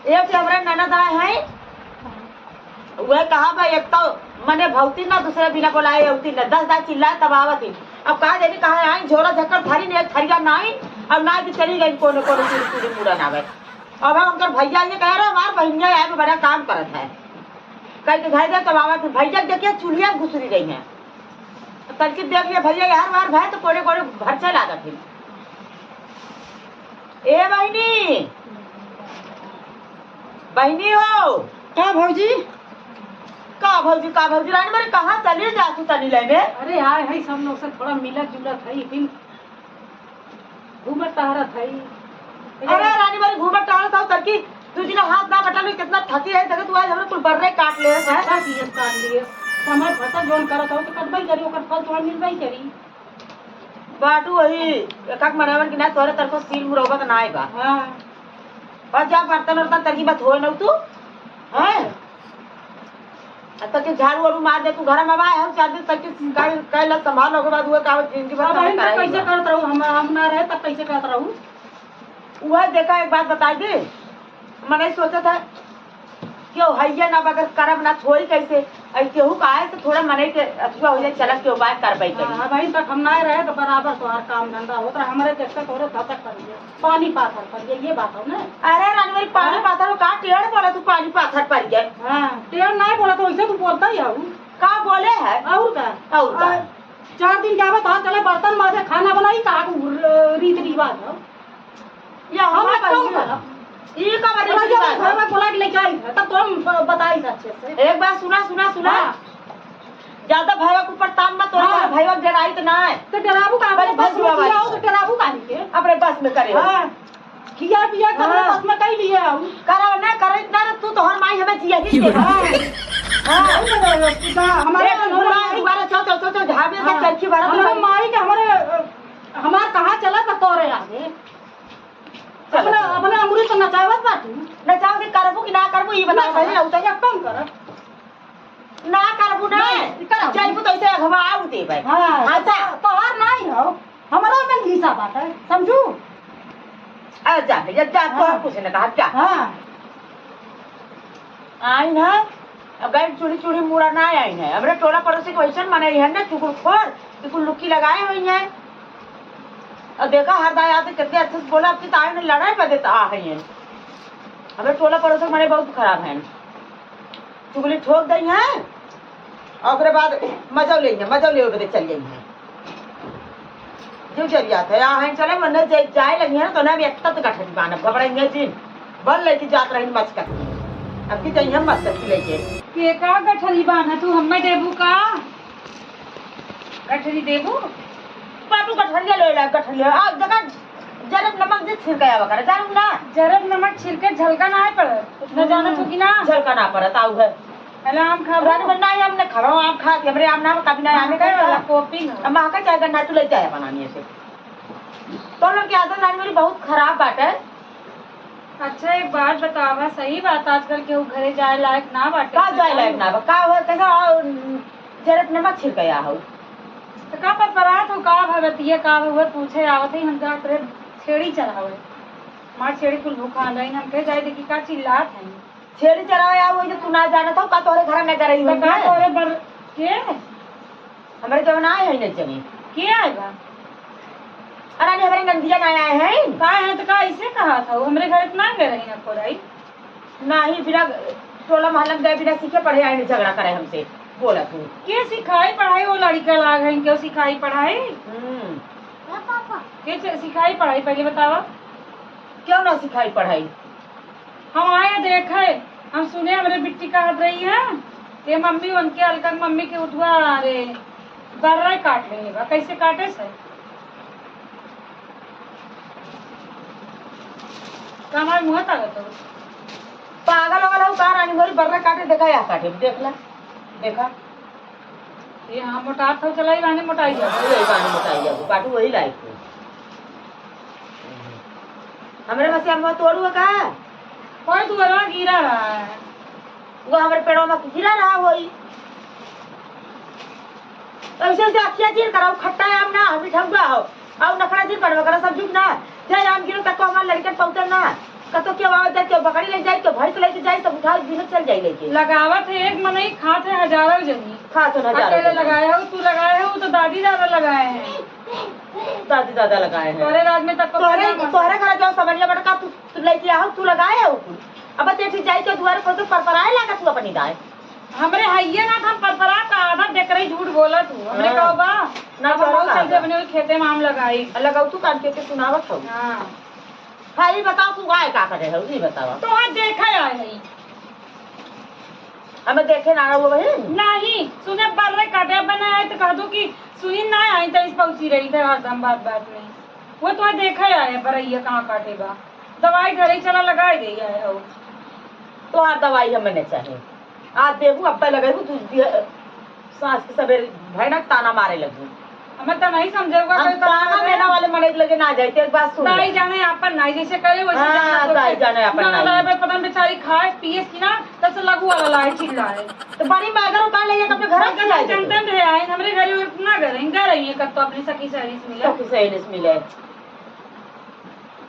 एक हमरा ननद आए हैं, वह कहा भाई एक तो मने भौती ना दूसरे बिना बोलाए औती ना 10 दार चिल्लाए तब आवत ही। अब कहा देनी कहा आई झोरा झक्कर थारी ने एक थरिया ना आई अब ना की चली गई कोनो कोनो चूड़ी चूड़ी मुड़ा ना आवे। अब हम उनकर भैया ये कह रहे हमार भैया आए बड़ा काम करत है कल के घर दे तब आवत ही। भैया के देखिए चूल्हिया में घुसरी गई है, तनकी देख लिया भैया यार वार भाई तो कोने कोने भरचे लागत ही। ए बहिनी, बहिनी हो। का भौजी? का भौजी, का भौजी? रानी मेरे कहाँ चली जा तू तनी ले में? अरे आए है सब लोग से थोड़ा मिलत जुलत है, फिर घूमत टहरत है। अरे रानी मेरी घूमत टहरत हो तरकी तू जिना हाथ ना बटा कितना थकी है तक तू आज हमरे कुल बर्रे काट ले है। अच्छा किए काट लिए, समय फसल जोन करत हो तो कटबई करी, ओकर फल थोड़ा मिलबई करी। बाटू वही एकक मनावन की ना तोरे तरको सील मुरौबा त ना बा। हाँ। बस जा बर्तन वर्तन तरकी बात होए न तू हैं तक झाड़ू वाड़ू मार दे तू घर में आए हम 4 दिन तक काल काल संभाल ओके बाद हुआ का जिंदगी भर अब काम हम तक कराई कैसे बा। करत रहू, हम ना रहे तब कैसे करत रहू? वह देखा एक बात बताई दे, मैंने सोचा था क्यों हैया ना बगर करब ना छोड़ी कैसे ऐ केहू का आए तो थोड़ा मने के अथुआ हो जाए चला के उपाय करबई करी। हाँ भाई तक हम ना रहे तो बराबर तोहार काम धंधा होत रहा, हमारे देखते तोरे धतक करिए पानी पाथर करिए, ये बात हो ना। अरे रानी पानी हाँ? पाथर का टेढ़ बोला तू पानी पाथर पर गए? हाँ टेढ़ नहीं बोला तो वैसे तू बोलता ही हूँ। का बोले है? और का। और का? 4 दिन के बाद हाँ चले बर्तन माजे खाना बनाई का रीत रिवाज हो? या हम हम क्यों करब? ई का बारे बोला में जब बात घर है? में बोला के लेके आई था, तब तो हम बताई था अच्छे से। एक बार सुना सुना सुना। हाँ। ज्यादा भैया के ऊपर तान मत तोड़। हाँ। भैया के डराई तो ना है। तो डराबू का? बड़ी बस में भसुआ वाली खियाओ तो है। डराबू का के? अपने बस में करे हो। हाँ खिया पिया कर हाँ। बस में कई लिए आऊ। करा ना करे इतना रे, तू तो हर माई हमें जिया ही दे। हाँ। हाँ। हमारे हमारे दुबारा चल चल चल चल झाबे से हाँ। चरखी भरा हमारे माई के हमारे हमार कहाँ चला था तोरे आगे अपना अपना अंगूरी तो नचावत बाटू। ना चाहो कि करबू कि ना करबू ई बता पहले औ तो कम कर। ना करबू ना। नहीं, करब। जाइबू तो ऐसे अघवा आऊ दे भाई। हाँ। अच्छा। तोहार नहीं हो, हमारा में हिस्सा बाटे समझू। आ जा भैया जा तो हाँ। कुछ न कहा जा। हाँ। आई ना अब गाय चूड़ी चूड़ी मुड़ा ना आई है, हमरे टोला पड़ोसी के वैसन मनाई है ना चुगलखोर कि कुल लुक्की लगाए हुई है और देखा हर दाई आते कितने अच्छे से बोला अब की ताई ने लड़ाई पर देता आ है। हमरे टोला पड़ोसी के मने बहुत खराब है, चुगली ठोक दई है और ओकरे बाद मजा ले है, मजा ले बदे चल गई है जो जरिया थे आ हैं चले मने जाए लगी है तो ना भी एक तक गठरी बानब घबराएंगे जी बल लेके जात रही मचकत अब की चाहिए मचकत की लेके। के का गठरी बान्हा तू? हम्मे देबू का गठरी देबू? बाटू गठरिया ले ला गठरिया आ देखा जरब नमक जे छिड़काया वगैरह जानू ना। जरब नमक छिड़के झलका ना आए पड़े न जाना तू कि ना? झलका ना पड़त आऊ है। पहले आम खा। रानी बन्ना आम ने खाओ आम खा के हमरे आम ना कभी ना आमे का का कॉपी न। अब माँ का चाय गन्ना तू ले जाए बनानी से तो लोग की आदत रानी मेरी बहुत खराब बात है। अच्छा एक बात बतावा, सही बात आजकल केहू घरे जाए लायक ना बाटे? का जाए लायक ना बा? का हो कैसा जरब नमक छिड़काया हो। तो का पर परात हो का भगतिया का हुआ पूछे आवत ही हम जात रहे छेड़ी चढ़ावे माँ छेड़ी कुल भूखा नहीं हम कहे जाए देखी का चिल्लात है। छेड़ी चरावे आऊ जो तू ना जानत हो का तोरे घर में गरई तो हुई का है? तोरे बर के हमरे जवन आए है न जमी के आएगा? अरे नहीं हमारे नंदिया ना आए हैं। का है तो का ऐसे कहा था वो हमरे घर इतना गए रही ना खोराई। नहीं बिना टोला मोहल्ला में गए बिना सीखे पढ़े आए नहीं झगड़ा करे हमसे बोला तू। के सिखाई पढ़ाई वो लड़का लाग है क्यों सिखाई पढ़ाई? हम्म। के सिखाई पढ़ाई पहले बतावा। क्यों ना सिखाई पढ़ाई? हम आए देखे हम सुने हमरे बिट्टी कहत रही है ये मम्मी उनके अलका के मम्मी के उठवा अरे बर्रा काट लेंगे बा कैसे काटे से का हमारे मुँह ताकत हो? पागल वाला हो का रानी भरी बर्रा काटे देखा या काटे देख ला देखा। ये हाँ मोटा था चलाई बाने मोटाई जा। वही बाने मोटाई जाबू बाटू वही लायक हो हमरे बस हम तोड़ू का। कोई दुअरवा गिरा रहा है। वो हमारे पेड़ों में गिरा रहा वही ऐसे ऐसे अखिया चीर कराओ खट्टा आम ना हम ठंगा हो और नखरा चीर करवा करा सब झुक ना जय आम गिरो तक को हमारे लड़के पहुंचे ना। कतो के आवाज जाए, के बकरी ले जाए, के भैंस लेके जाए, सब उठा दिन चल जाए लेके। लगावत है एक मनई खात है हजारों जनी। खा तो ना जा। अकेले लगाए हो तू, लगाए हो तो दादी दादा लगाए हैं। दादी दादा लगाए हैं। तोरे राज में तक तोहरे तोहरे घर जाओ समझिया बड़का तू तू लेके आओ, तू लगाए हो कुल। अब तेठी जाए के दुआरे पर तो परपराए लागा तू अपनी दाए। हमरे हइये ना हम परपरा का आधा डेकरे झूठ बोला तू हमरे। हाँ। कहो बा ना ना तोरा हम का चल बा। अपने खेते में आम लगाई। लगाऊ तू कान के सुनावत हो। हाँ। भाई बताओ तू गाय का करे हो, ई बतावा। तो वहाँ देखा आए है। हमें देखे ना रहो बहन। नहीं सुने बर्रे काटे बनाए तो कह दो कि सुनी ना आई तो इस पहुंची रही थे हरदम बात बात में। वो तो देखा आए बरैया कहाँ काटेगा, दवाई घरे ही चला लगाए दे आए हो। तो आ दवाई हमें नहीं चाहिए। आज देबू अब पे लगेबू तू सांस के सवेरे भाई ना ताना मारे लगू। हमें तो नहीं समझेगा। हम ताना मेना वाले मने लगे ना जाए, एक बात सुन ले। ताई जाने अपन नहीं जैसे करे वैसे हाँ, जाना तो ताई जाने अपन ना नाई। लाए पर पता नहीं बेचारी खाए पिए की ना तब से लगू वाला लाए चिल्लाए। तो बड़ी मगर उतार ले अपने घर चला जाए। जनता में आए हमरे घर इतना घर घर आई है कब तो अपनी सखी सहेली से मिले। सखी सहेली से मिले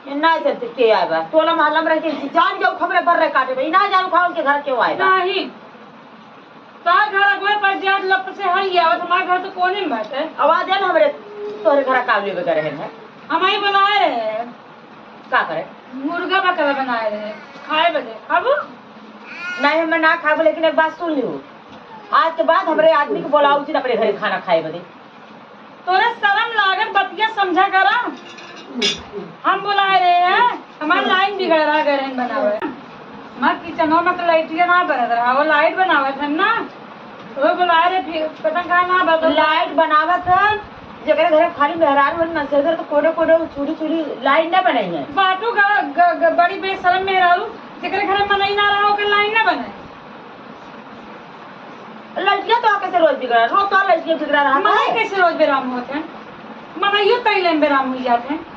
ये ना चलते के आए बा टोला मोहल्ला में रह के जान जाओ खबरे पर रह काटे बा, ई ना जान खाओ के घर क्यों आए बा। नहीं तार घर अगुए पर जात लप से हई आवत, हमारे घर तो कोने में बात है। आवाज है ना हमरे तोहरे घर काम लेवे करे हैं। हम ही बनाए रहे हैं। का करे? मुर्गा बकरा बनाए रहे हैं खाए बदे। अब नहीं हम ना खाबो, लेकिन एक बात सुन लियो, आज के बाद हमरे आदमी के बोलाऊ जी अपने घरे खाना खाए बदे। तोरे शर्म लागत बतिया समझा करा, हम बुलाए रहे हैं हमारा लाइन बिगड़ रहा घर बनावे। हमारे किचनों में तो लाइटिया ना बरत रहा, वो लाइट बनावे थे ना वो बुलाए रहे, फिर पता कहाँ ना बदल लाइट बनावत हन जकरे घरे खाली मेहरान वाली मनसे घर तो कोनो कोनो चूड़ी चूड़ी लाइन ना बनाई है। बाटू ग, ग, बड़ी बेशरम मेहरारू जकरे घरे मनई ना रहा ओके लाइन ना बनाए। लड़कियां तो कैसे रोज बिगड़ा, रोज तो लड़कियां बिगड़ा रहा मनई है। कैसे रोज बेराम होते हैं, मनइयो तैले में बेराम हो जाते हैं।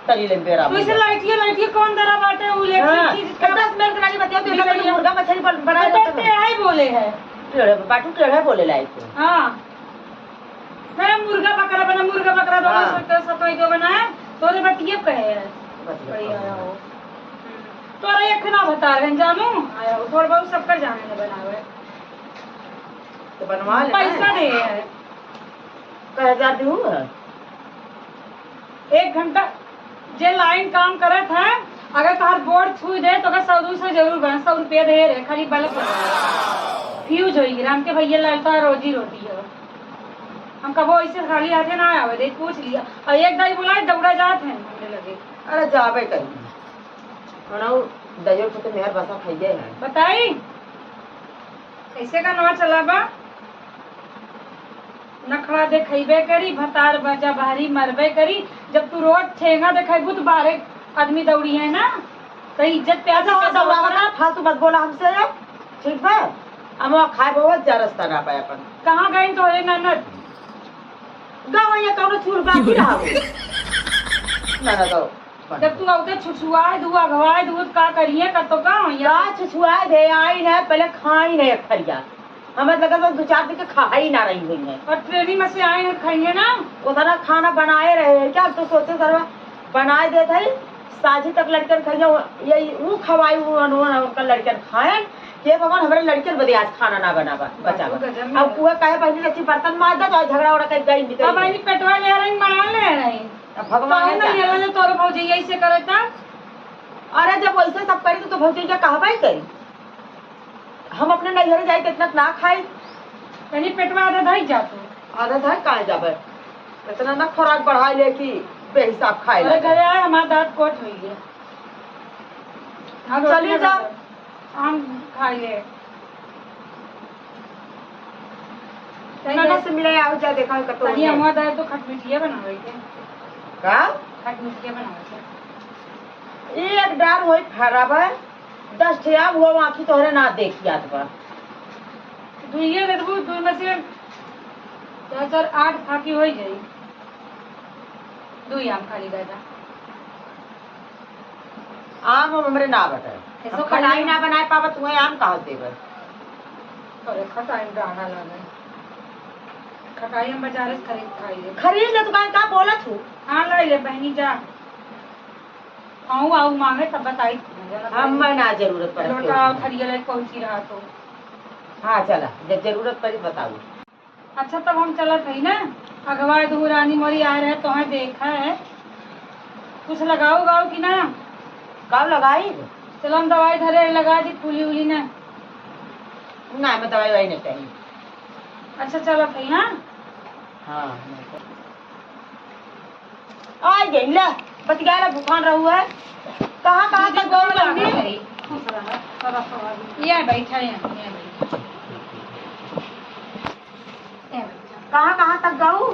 तरी ले बेरा तो इसे लाइटिया लाइटिया कौन दरा बाटे उ हां इलेक्ट्रिक चीज का 10 मिनट के नाली बताओ तो बिगड़ गया। मुर्गा मछली बना तो टेढ़ा ही बोले है। टेढ़े बाटू टेढ़े बोले लाइक। हाँ मेरा मुर्गा बकरा बना, मुर्गा बकरा दोनों हाँ। सत्तर सतोई को बनाया तोरे बतिये कहे है वही आया हो। तोरा एक ना बता रहे हैं जानू आया हो थोड़ा बहुत सबका जाने ने बनावे। तो बनवा ले पैसा दे है 1000 दू। 1 घंटा जे लाइन काम करत है अगर तोहर बोर्ड छू दे तो 100-200 जरूर बन, 100 रुपया दे रहे खाली बल्ब फ्यूज होई राम के भैया लालता रोजी रोटी है। हम कबो ऐसे खाली हाथे ना आवे दे पूछ लिया और एक दाई बुलाए दौड़ा जात है हमरे लगे। अरे जाबे कहीं बनाऊ दयो तो मेहर बसा खाइए है। बताई कैसे का नवा चला बा नखड़ा देखैबे करी भतार बजा भारी मरबे करी। जब तू रोज ठेंगा देखैबू तो बाहरे आदमी दौड़ी है ना तो इज्जत प्याज अच्छा दौड़ावा ना फालतू मत बोला हमसे, ठीक बा? हम वहाँ खाए बहुत जा रास्ता ना पाए अपन। कहाँ गई तोरे ननद? गाँव ये कौनो छूर बाकी रहा हो ना ना दो जब तू औते छुछुआए दू अगवाए दू का करिए कतो का होइया का छुछुआए दे आई ना पहले खाई नहीं खरिया हमें लगा बस 2-4 दिन के खा ही ना रही हुई है। और ट्रेनिंग में से आए हैं खाइए ना उतना खाना बनाए रहे हैं क्या? अब तो सोचे सर बनाए देते है साझी तक लड़कन खाइए यही वो खवाई वो उनका लड़कन खाए के भगवान हमारे लड़कन बदे आज खाना ना बना बचा। अब कुआ काहे पहले अच्छी बर्तन मार दे तो झगड़ा उड़ा के गई निकल। अब आई पेटवा ले रही मना ले रही अब भगवान ना ये ले तोर भौजी ऐसे करे ता। अरे जब वैसे सब करी तो भौजी क्या कहबाई करी? हम अपने नैहर जाए तो इतना ना खाई कहीं पेटवा आधा धई जातो। आधा धई काहे जाबे? इतना ना खुराक बढ़ाई ले कि बेहिसाब खाए। अरे घरे आए हमारा दांत कोट हो गया। चलिए जा आम खा ले। ननद से मिले आओ जा देखा कतो। तनी हमारा दांत तो खटमिठिया बनावे के का खटमिठिया बनावे के एक डार होई खराब है 10 ठिया हुआ आँखी तोहरे ना देखी आत बा। दुइये दे दबू दुई में से 4 4 8 फाकी हो जाई। दुई आम खाली दादा आम हम हमरे ना बटे ऐसो खटाई ना बनाए पावा तू आम कहाँ देबर? अरे खटाई में डाढ़ा लगे खटाई हम बाजार से खरीद खाई ले। खरीद ले दुकान का बोलत हूँ। हाँ लाई ले बहनी जा। आऊं आऊ मांगे तब बताई। हम ना जरूरत पड़े। लोटा थरिया ले पहुंची रहा तो। हाँ चला, जब जरूरत पड़ी बताऊ। अच्छा तब हम चलत हई ना, अगवा दू रानी मोरी आए रहे तो देखा है कुछ लगाओ गाओ कि ना? कब लगाई? चलो हम दवाई धरे लगा दी फूली उली ना। ना हमें दवाई why नहीं चाहिए। अच्छा चलत हई। हाँ हाँ आ गई ले बतिया ला भूखान रहू है कहाँ कहाँ तक गौर लगी। खुश रहा सदा सवारी। ये बैठा है, ये बैठा, ये बैठा। कहाँ कहाँ तक गऊ?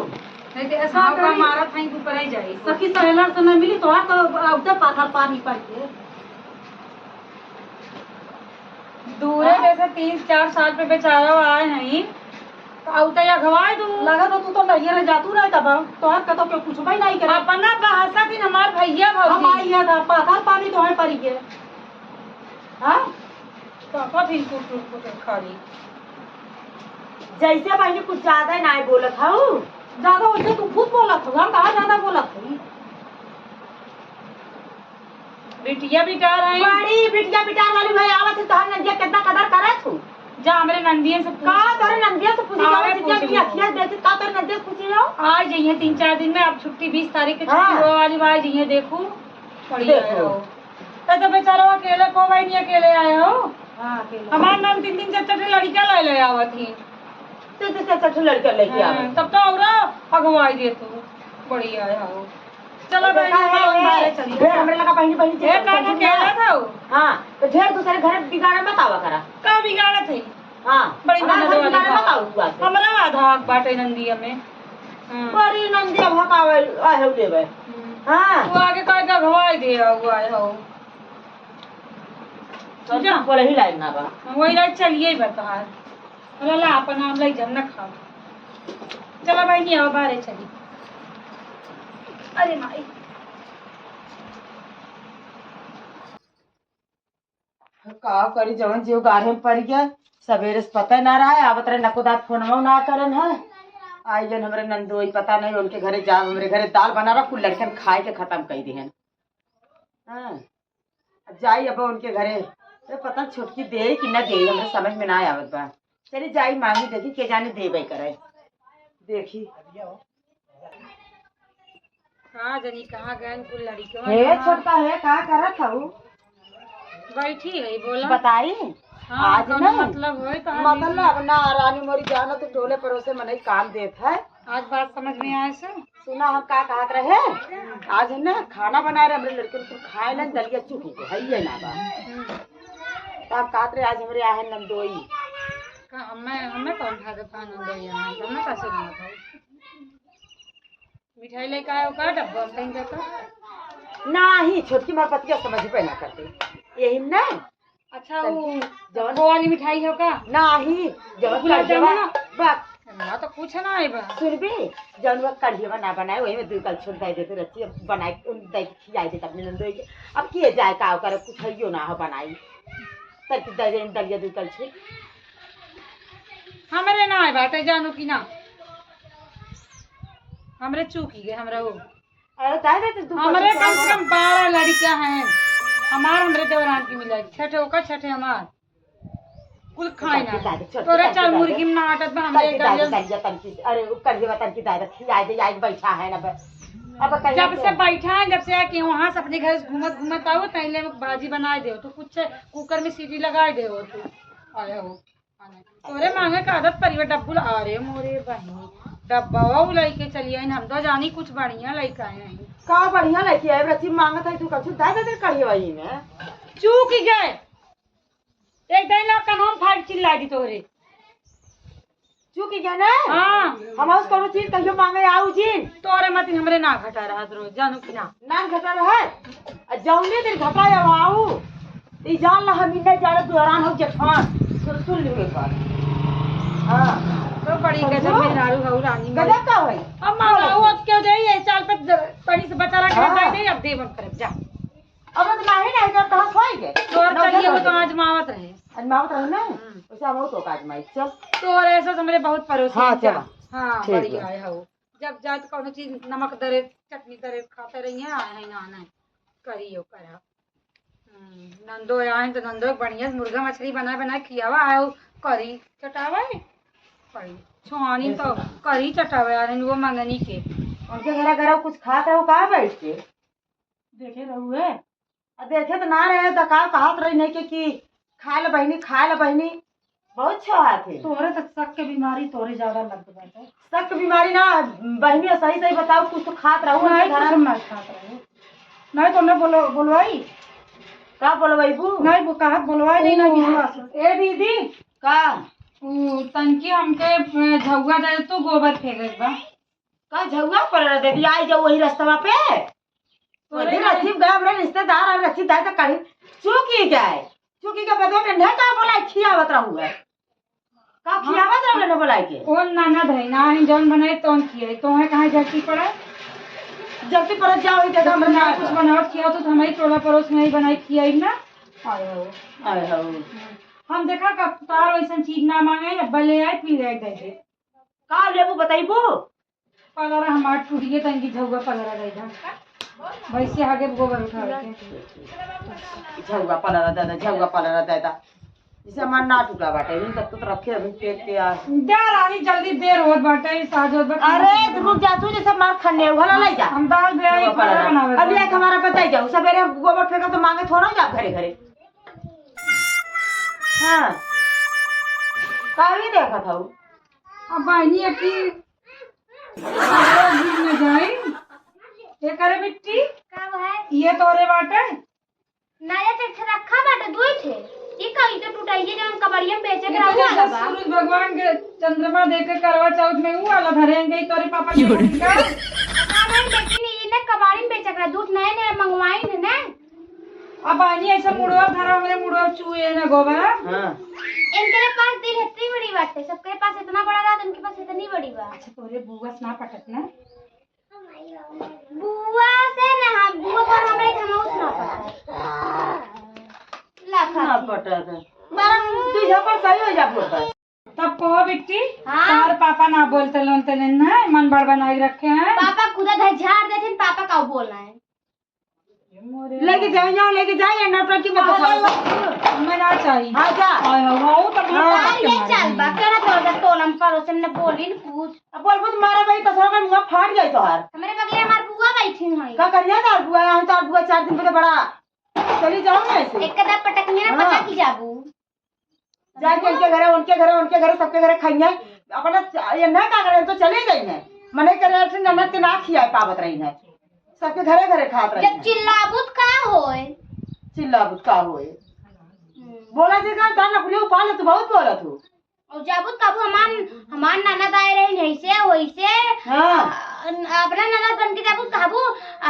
नहीं तो ऐसा हाँ, का करी। मारा था ऊपर ही जाई। सखी सहेलर से न मिली तो आ तो अब पाथर पानी पड़ के। दूरे जैसे 3-4 साल पे बेचारा आए नहीं तो औता या घवाए दू। लगा तो तू तो नहीं रह जातू रह तब तोहर कतो के कुछ भी नहीं करे। अपना बहसा दिन हमार भैया हम भौजी आई है था पाथर पानी तो है पड़ी के। हाँ पापा भी कुट कुट कुट खाली। जैसे बहनी कुछ ज्यादा ना बोलत हूँ। ज्यादा वैसे तू खुद बोलत हो, हम कहाँ ज्यादा बोलत हई? बिटिया बिटा रहे। बड़ी बिटिया बिटार वाली भाई आवत है तोहर नंदिया कितना कदर करत हूँ। जा हमरे नंदियन से पूछ। का तोरे नंदिया से पूछी आवे जाओ? जितिया पूछ की लो। अखियां देखी का तोरे नंदिया से पूछी जाओ? आज जइहे 3-4 दिन में, अब छुट्टी 20 तारीख के छुट्टी हाँ। हो वाली भाई जइहे देखू बढ़िया देखो। हो। तो बेचारा अकेले को भाई नहीं अकेले आए हो। हां अकेला। हमार नाम 3-3 4-4 लड़का ले ले आवत ही। ते ते चार चार लड़का लेके हाँ, आवत। तब तो और अगवाई दे तू बढ़िया है हो। चलो बहन हम बाहर चली। ढेर हमरे लगा बहनी बहनी हे का अकेला था वो? हाँ तो ढेर दूसरे घर बिगाड़ मत आवा करा। का बिगाड़त है? हाँ बड़ी हमारा ननद घर वाली बिगाड़ मत बात। आऊ तू आसे। हमरा आधा हक बाटे नंदिया में। हाँ। बड़ी नंदिया भकावे आहे लेवे। हाँ तू आगे कह के अगवाई दे अगवाई हो। जा। बोले ही लाइन ना बा। वही रात चलिए ही बता बोला ला अपन आम लाई जम ना खाओ। चलो भाई नहीं आओ बाहर चली। अरे माई का करी जवन जीव गाढ़े में पड़ गया सवेरे से पता ना रहा है आवत रहे नको दात फोनवा ना करन है आई जन हमरे नंदोई पता नहीं उनके घरे जा हमरे घरे दाल बना रहा कुल लड़कन खाए के खत्म कर दिहन। हाँ अब जाई अब उनके घरे अरे पता छोटकी दे कि ना दे हमरे समझ में ना आवत बा। चली जाई मांगी देखी के जाने देबे करे देखी। कहाँ जानी कहाँ गए कुल लड़की हे छोटका है का करत हूँ? बैठी है बोला बताई। हाँ, आज कौनो ना मतलब होए तो आज मतलब अब ना रानी मोरी जाना तो टोले परोसे मनई काम देत है। आज बात समझ में आए से। सुना हम का कहत रहे आज है ना खाना बना रहे हमरे लड़के को खाए लन दलिया चुकी के हइये ना बा। तो हम कहत रहे आज हमरे आए नंदोई। का हमें हमें कौन खा के खाना दो यहाँ हमें कैसे बना खाओ मिठाई लेके आयो का डब्बा में कहीं जाता नाही छोटकी मार पतिया समझ पे ना करते यही ना। अच्छा वो जवन वो वाली मिठाई हो का? नाही जवन गुलाब जामुन कढ़ियवा बा ना तो कुछ ना आई बा। सुनबे जवन वो कढ़ियवा ना बनाए वही में दू कल छोड़ दे देते रची अब बनाए उन दे के खियाई देते अपने नंदोई के। अब किए जाए का करे कुछ हइयो ना हो बनाई तरकी दे दे दलिया दू कल छोड़। हमरे ना आए बाटे जानू की ना हमरे चूकी गए हमरा वो। अरे दे देते दू कल हमरे छोड़। कम से कम 12 लड़कियां हैं हमार हमरे देवरान की मिला छठे ओका छठे हमार कुल खाए ना तोरे चल मुर्गी में ना आटत बा हमरे तनकी दादी दलिया दलिया तनकी अरे वो कढ़ियवा तनकी दादी खियाई दे आई बैठा है ना अब कहिया जब से बैठा है जब से आके वहाँ से अपने घर से घूमत घूमत आओ तैले में भाजी बनाए दे तो कुछ कुकर में सीटी लगाए दे तू आया हो तोरे मांगे का आदत परिवार डब्बुल आ रहे मोरे बहनी डब्बा वो लेके चलिए हम तो जानी कुछ बढ़िया लेके आए हैं। का बढ़िया लड़की है रची मांगत है तू कछु दे दे कढ़ियवा ही में चूक गए एक दिन ना कनोम फाड़ चिल्ला दी तोरे चूक गया ना। हाँ हम उस कोनो चीज कहियो मांगे आऊ जिन तोरे मत हमरे ना घटा रहा रोज जानू कि ना ना घटा रहा है जौने दिन घटा आऊ ई जान ला हम नहीं जाने दौरान हो जेठान सुन सुन लियो एक बार। हाँ तो बड़ी गजब मेहरारू हऊ रानी मोरी। गजब का होई अब मांगाऊ अब क्यों जाई ये चाल पे तनी से बचा रख हाँ। दे दे अब दे बंद कर जा अब तो नाही नहीं कर कहां सोई गए तोर चलिए वो तो आजमावत रहे। अजमावत रहे ना उसे हम तो काज माई चल तोर ऐसा हमरे बहुत परोसी हाँ, जा। चला। हाँ ठीक बढ़िया बा। है हऊ जब जात कोनो चीज नमक दरे चटनी दरे खाते रही है आए हैं ना आना है। करियो करा। नंदो आए तो नंदो बढ़िया से मुर्गा मछली बना बना खियावा आयो करी चटावा करी छोहानी तो करी चटावे आने वो मंगनी के उनके घर घर कुछ खात रहो कहाँ बैठ के देखे रहू है। आ देखे तो ना रहे तो का कहत रही नहीं के कि खा ले बहनी खा ले बहनी बहुत छो थे। तोहरे तो शक के बीमारी तोरे ज्यादा लग बाटे। शक बीमारी ना बहनी सही सही बताओ कुछ तो खात रहू नहीं कुछ हम ना खात रहू। नहीं तो ने बोलो बोलवाई का बोलवाईबू नहीं वो कहत बोलवाई नहीं ना विश्वास। ए दीदी का ऊ तनकी हमके झौआ दे तू गोबर फेंकत बा का झौआ पर दे दी आई जाओ वही रास्ता पे वही रथी गए हमरा रिश्तेदार और रथी दाई तो कहीं चूकी गए चूकी के बदले में नहीं का बोला खियावत रहू है का खियावत रहू ने बोलाई के कौन नाना धई ना ही जौन बनाई तौन खियाई तोहे कहाँ जलती पड़ा जल्दी पर जाओ ही देखा ना हमरा कुछ बनावट खियाओ तो हमारी टोला पड़ोस में ही बनाई खियाई ना। आए हो आए हो हम देखा कब तार वैसन चीज ना मांगे अब्बा ले आए पी ले दे दे का लेबू बताइबू पलरा हमार टूटिए तनकी झौआ पलरा दे दा वैसे आगे गोबर उठा के झौआ पलरा दादा झौआ पलरा दादा जैसे हमार ना टूटा बाटे इन तब तो रखे अभी फेंक के आ जा रानी जल्दी देर होत बाटे साझ होत बा। अरे रुक जा तू जैसे मार खन्ने वाला ले जा हम दाल बे आई खाना बनावे अभी एक हमारा बताई जाओ सवेरे गोबर फेंका तो मांगे थोड़ा जा घरे घरे। हाँ काहे देखा था अब बहनी की में जाई ये करे बिट्टी का है ये तोरे बाटे नया चक्ष रखा बाटे दुई छे ई का ई तो टूटाइए जवन कबड़िया में बेचे ये के तो रहू जैसे वाला बा। सूरज भगवान के चंद्रमा देख के करवा चौथ में ऊ वाला धरेंगे ई तोरे पापा के का ना नहीं लेकिन ई ने कबाड़ी में बेचे के दूध नया नया मंगवाई ने ना। अब बहनी ऐसा मुड़वा धरा हमरे मुड़वा चूहे ना गोबर। हां इनके पास दिल इतनी बड़ी बाटे सबके पास इतना बड़ा रहा इनके पास इतनी बड़ी बा। अच्छा तोरे बुआ से ना पटत ना बुआ से ना हम बुआ पर हमरे हम उस ना पटत लाखा ना पटत मारा तू झपट सही हो जा बोल तब कहो बिट्टी हाँ? तार पापा ना बोलते लोनते नहीं ना मन बड़ बनाई रखे हैं पापा खुदा धर झाड़ देथिन पापा का बोलना है लेके जाओ जाओ लेके जाओ या नौटंकी मत करो। मैं ना चाहिए हाँ जा आय हो वो तो हाँ। यार ये चल बा केना तोड़ दे टोलम पड़ोसन ने बोली न पूछ। अब बोल बोल मारा भाई तो सर मुंह फाट जाई तोहार। हमरे बगले हमार बुआ बैठी हई का करिया तार बुआ यहाँ तार बुआ 4 दिन पहले बड़ा चली जाओ ना ऐसे एक कदा पटकनी ना हाँ। पता की जाबू जाके उनके घरे उनके घरे उनके घरे सबके घरे खाइए अपना ये ना का करे तो चले जाई है मने करे ऐसे ननद के ना खियाए पावत रही है सबके घरे घरे खात रही जब चिल्लाबुत का होए चिल्लाबुत का होए बोला जे का दान नकुलियो उपाल तू बहुत बोला तू और जाबुत काबू हमार हमार नाना दाए रही ऐसे वैसे हां अपना नाना बन के जाबू काबू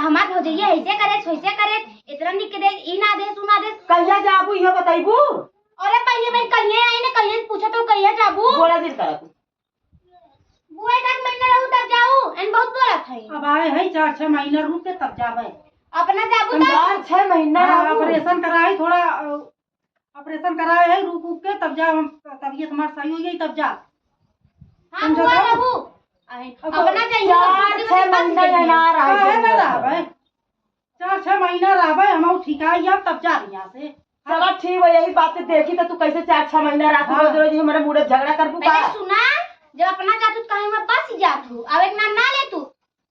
हमार भौजैया ऐसे करे वैसे करे इतना निक दे ई ना दे सुना दे कहिया जाबू इहो बताइबू। अरे पहले मैं कहिए आई ने कहिए पूछा तो कहिए जाबू बोला जे करा तू बुआ एक आध महीना रहू तब जाऊ एन बहुत बोलत है अब आए है 4-6 महीना रुक के तब जावे। अपना जाबू तब 4-6 महीना रहू ऑपरेशन कराई थोड़ा ऑपरेशन कराए है रुक रुक के तब जा तबीयत हमार सही हो गई तब जा। हां बुआ रहू अपना जाइए 4-6 महीना ना रहा काहे ना रहबे 4-6 महीना रहबे हम ठीक आई अब तब जा यहाँ से। चलो ठीक है यही बात देखी तो तू कैसे 4-6 महीना रात हाँ। रोज रोज हमारे मुंह झगड़ा कर का पहले सुना जब अपना जातू तो कहीं में बस जात हूँ अब एक नाम ना ले तू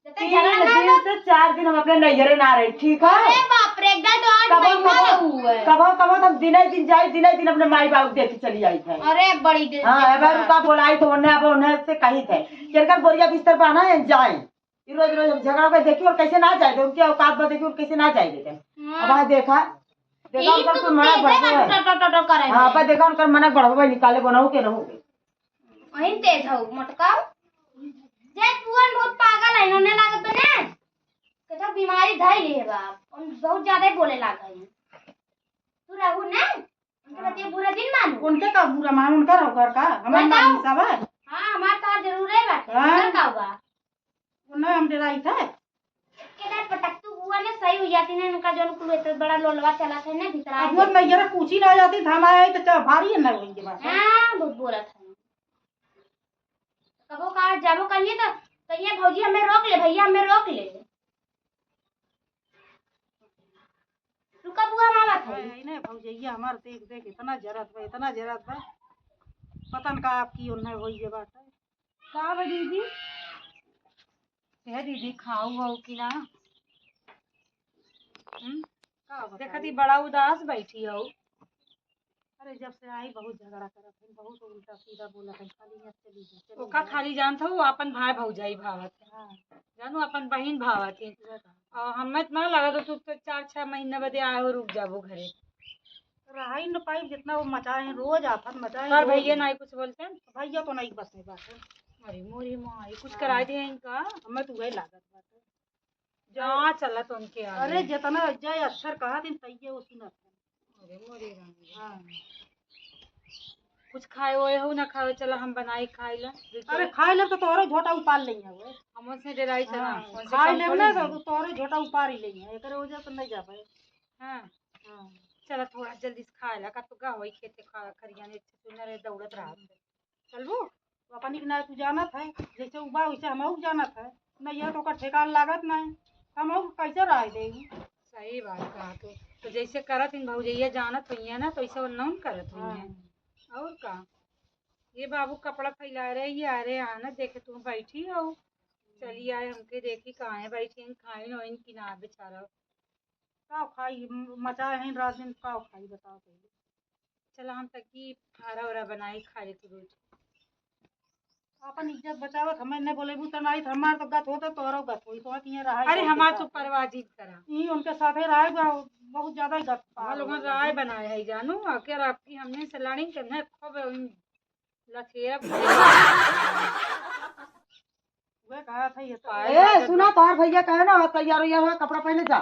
जब तक झगड़ा 3 ना दिन से 4 दिन हम अपने नैहरे ना रहे ठीक है। अरे बाप रे एक तो 8 महीना रहू है। कबो कबो हम दिने दिन जाए दिने दिन अपने माई बाबू देखे चली आई थे। अरे बड़ी दिल हाँ अब रुका बोलाई तो उन्हें अब उन्हें से कही थे किनकर बोरिया बिस्तर पर आना है जाए रोज रोज हम झगड़ा कर देखी और कैसे ना जाए उनकी औकात पर देखी और कैसे ना जाए देते। अब आज देखा देखा उनकर कोई मना बढ़ो है। हाँ अब देखा उनकर मना बढ़ो निकाले बनाऊ के रहू वही तेज हो मोटकाओ जय पुअन बहुत पागल है इन्होंने लागत बने तो बीमारी धर ली है बाप उन बहुत ज्यादा ही बोले लाग है तू रहू ना उनके बच्चे बुरा दिन मानू उनके का बुरा मान उनका रहो घर का हमार बताओ। मान सब है। हाँ हमार तो जरूर है बात हाँ। उनका का हुआ उन्हें हम डराई थे के पटक तू बुआ ने सही हो जाती ने उनका जोन कुल इतना बड़ा लोलवा चला था ना भीतर आ अब वो नैहर पूछी ना जाती था हम आए तो भारी है ना उनके पास। हाँ बहुत बोला था कबो कहा जाबो कहिए तो कहिए भौजी हमें रोक ले भैया हमें रोक ले। रुका बुआ हम आवत है। है ने भौजैया हमार देख देख इतना जरत बा, इतना जरत बा, पतन का आपकी ओन्ने होई जे बात है। का बा दीदी? हे दीदी खाऊ हो कि ना? का बताई? देखती बड़ा उदास बैठी हो। अरे जब से आई बहुत झगड़ा करत है, बहुत उल्टा सीधा बोलत है, खाली यहाँ चली जा, चली ओका जा। खाली जानत हो अपन भाई भौजाई भावत है, हाँ, जानू अपन बहिन भावत है। उहे कहा। और हमें इतना लगा तो तू तो 4-6 महीना बदे आए हो, रुक जाबो घरे। रहाई न पाई जितना वो मचाए हैं, रोज आफत मचाए हैं, पर रोज। भैया नहीं कुछ बोलते हैं? भैया तो नहीं बस में बात है। अरे मोरी माँ ये कुछ कराए दिए इनका? हमें तो वही लागत बात है। जहाँ चला तो उनके आगे। अरे जितना जय अक्षर कहा दिन तैये वो सुनत है। अरे मोरी राम। हाँ। कुछ खाए हुए हो ना खाए, चला हम बनाई खाए ला। अरे खाए ले तो तोहरे झोटा उपाल नहीं है वो। हम उनसे डराई चला। हाँ, उनसे खाए कम ले थोड़ी ना है। तो तोहरे झोटा उपार ही नहीं है, एकरे वजह से नहीं जा पाए। हाँ हाँ। चला थोड़ा जल्दी से खाए ला, का तो गाँव ही खेते खा खरियाने सुन रहे दौड़त रहा। चलबू अपनी के ना तू जानत है, जैसे उबा वैसे हमहू जानत है। नहीं यह तो ओकर ठेकान लागत नहीं, हमहू कैसे राय देगी। सही बात कहा तो जैसे करत इन भौजैया जानत हुई ना, तो ऐसे नौन करत हुई है। और का ये बाबू कपड़ा फैला रहे, ये आ रहे आना देखे तुम बैठी हो, चली आए हमके देखी कहाँ है बैठी हैं, खाइन ओइन की ना बेचारा। का खाई मचाए हैं रात दिन, का खाई बताओ पहले। चला हम तक की खारा वारा बनाई खा ले तू रोटी। अपन इज्जत बचावत हमें नहीं बोलेबू त नहीं, हमार तो गत होता तोहरो गत होई, तो यहाँ रहा। अरे हमार तो परवाजीत करा यही उनके साथे रहा बहुत ज्यादा ही गत। हम लोगों राय बनाए है जानू, आके आपकी हमने से लड़ी के न खूब लथेरा। वे कहा था ये तो। ए सुना तोहार भैया कहे ना तैयार उयार हो कपड़ा पहने जा।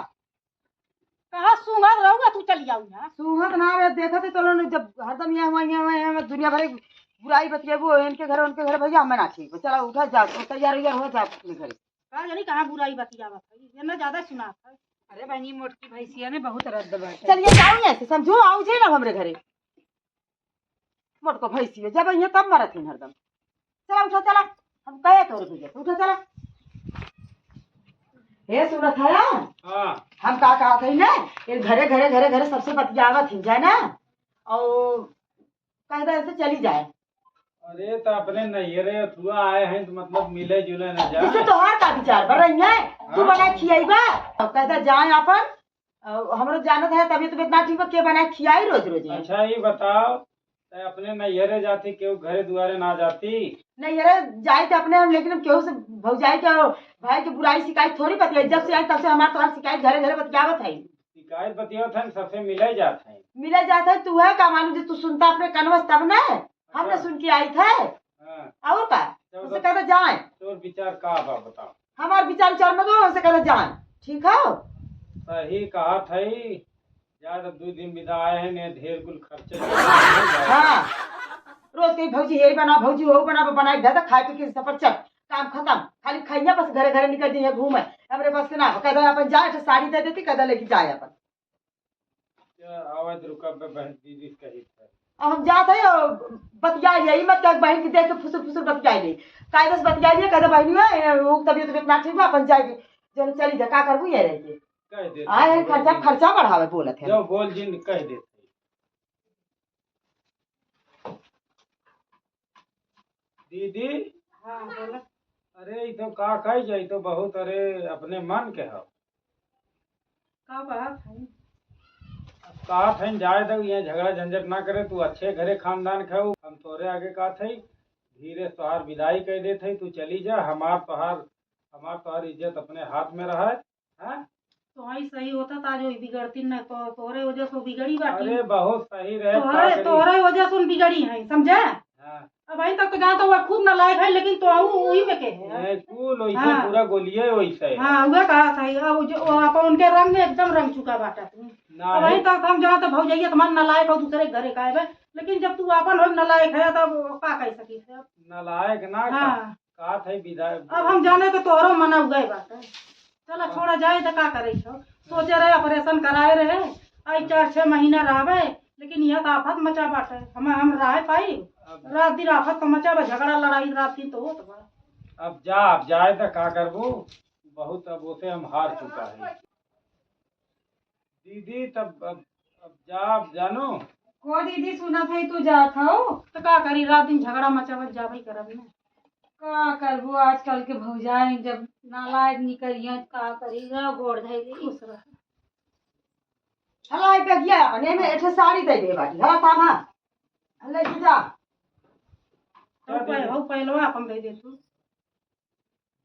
कहा सुंघत रहूगा तू चली जाऊ यहाँ। सुहत ना रे देखत तो लोग जब हरदम यहाँ हुआ यहाँ हुआ यहाँ हुआ, दुनिया भर बुराई बतियाबू इनके घर उनके घर, भैया हमें ना ठीक। चला उठा जा तैयार उयार हो जा अपने घरे। कहा जानी कहाँ बुराई बतियावत है, ये ना ज्यादा सुनात है। अरे बहनी मोटकी भैंसिया ने बहुत रद्द बाटे। चलिए जाओ यहाँ से समझो आओ जे ना हमरे घरे मोटको भैंसी जब यहाँ तब मरत हन हरदम। चला उठा चला हम कहे तोरे भैया से, उठा चला। हे सुनत है? हाँ हम का कहा थे ना ये घरे घरे घरे घरे सबसे बतियावत हिन जाए ना, और कह दे ऐसे चली जाए। अरे तो अपने नैहरे अथुआ आए हैं तो मतलब मिले जुले न जिससे जाए। तोहार का विचार बढ़ रही है, तू बना खियाईबा कहता जाए अपन, हमरो जानत है तबीयत उबियत ना ठीक बा, के बना खियाई रोज रोज। अच्छा ये बताओ ते अपने नैहरे जाती केहू घरे दुआरे ना जाती? नहीं अरे जाए तो अपने हम, लेकिन हम केहू से भौजाई के और भाई के बुराई शिकायत थोड़ी बतियाई। जब से आई तब से हमार तोहार शिकायत घरे घरे बतियावत है। शिकायत बतियावत है सबसे मिले जात है। मिले जात है तू है का मालूम जे तू सुनता अपने कनवस तब ना, हमने सुन के आई थे। हाँ, और का चल उसे कहता जाए। तोर विचार का बा बताओ? हमार विचार विचार में दो उसे कहता जाए ठीक है। सही कहा थई जा तब 2 दिन विदा आए हैं ने ढेर कुल खर्चे। हाँ रोज कहीं भौजी हे बना भौजी हो बना बनाई दे तो खाए पी के सफर चल काम खत्म, खाली खाइया बस घरे घरे निकल जाइए घूमे। हमरे बस के ना कहता अपन जाए तो साड़ी दे देती कहता लेके जाए अपन। आवाज रुका बे बहन दीदी से कही थे। और हम जाते हैं और बतियाई यही मत कह बहन की देख के फुसुर फुसुर बतियाई नहीं कायदे से बतियाई कहता बहनी है वो तबीयत उबियत ना ठीक बा अपन जाएगी जब चली जा का करबू ये रह के कह देते आए हैं खर्चा खर्चा बढ़ावे बोलत है। जो बोल जिन कह देते। दीदी हाँ बोला। अरे ये तो का कही जाई तो बहुत अरे अपने मन के हो का बात है? कहा थे जाए तो यहाँ झगड़ा झंझट ना करे, तू अच्छे घरे खानदान के हो। हम तोरे आगे कहा थे धीरे तोहार विदाई कह देते तू चली जा, हमार तोहार इज्जत अपने हाथ में रहा है। तो ही सही होता था जो बिगड़ती न तो तोहरे वजह से बिगड़ी बाटी। अरे बहुत सही रहे तोहरे तोहरे वजह से बिगड़ी है समझे। हाँ। अब अभी तक तो जानता हुआ खूब नालायक है, लेकिन तो वही में के है कुल वैसे हाँ। पूरा गोलिये वैसे है। हाँ वह कहा था अब जो अपन उनके रंग में एकदम रंग चुका बाटा तू। अब अभी तक हम जानते भौजाइया तुम्हारे नालायक हो दूसरे घरे का है, लेकिन जब तू अपन हो नालायक है तब का कह सकी है नालायक ना हाँ। कहा था विदाई। अब हम जाने तो तोहरो मना हुआ बात है। चलो छोड़ा जाए तो का करे छो, सोचे रहे ऑपरेशन कराए रहे आई 4-6 महीना रहबे, लेकिन यह तो आफत मचा बाटे हम रह पाई रात दिन आफत तो मचा बा, झगड़ा लड़ाई रात दिन तो होत बा। अब जा अब जाए तो का करबो, बहुत अब उसे हम हार चुका है। दीदी तब अब जा, अब जानो। को दीदी सुना था तू जात हो। तो का करी, रात दिन झगड़ा मचावत जाबे करब ना। का करबो आजकल के भौजाई जब नालायक निकलिए का करी गोड़ धैली। खुश रह। हला आई पे गया अपने में एठे साड़ी दे दे बाटी, हला थामा, हले जा। जा दीदी। हौ पहलवा अपन दे दे तू।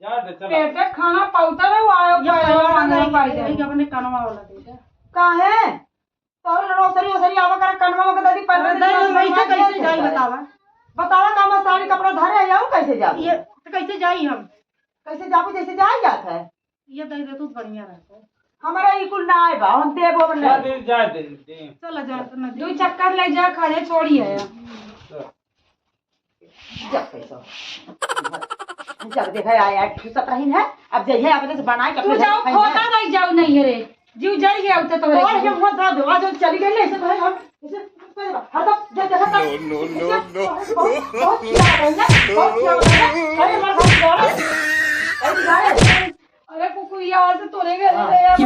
जा दे चला। पेटे खाना पाउता रहो आयो ये पहलवा पहलवा मांगना नहीं पाई जाए। यही अपने कनवा वाला दे दे। काहे तोर रोसरी ओसरी आवा कर कनवा में दादी पर अरे दे पैसा कैसे जाई बतावा? बतावा कामा साड़ी कपड़ा धरे आऊ कैसे जाबू? ये तो कैसे जाई हम? कैसे जाबू जैसे जाई जात है। ये दे दे तू बढ़िया रहता है। हमारा ई कुल ना आए बा, हम देबो जा नहीं। दीदी, जा दे दे। चल जा तो न दू चक्कर ले जा खाले छोड़ी है। चल। जब पैसा जब देखा आया ठुसत रही है, अब जइहे अपने से बनाए के तू अपने जाओ घर खाई है। खोता नहीं जाओ नहीं रे जीव जल गया उते तो और हम मत जा दो, आज हम चली गई ना ऐसे तो है हम ऐसे हरदम जब देखा तब No, no, no, no. बहुत बहुत किया रही ना, बहुत किया रही ना। अरे हमारे घर जा रहा अरे जा रहे। अरे कुकुरिया से तोरे घर ले आ।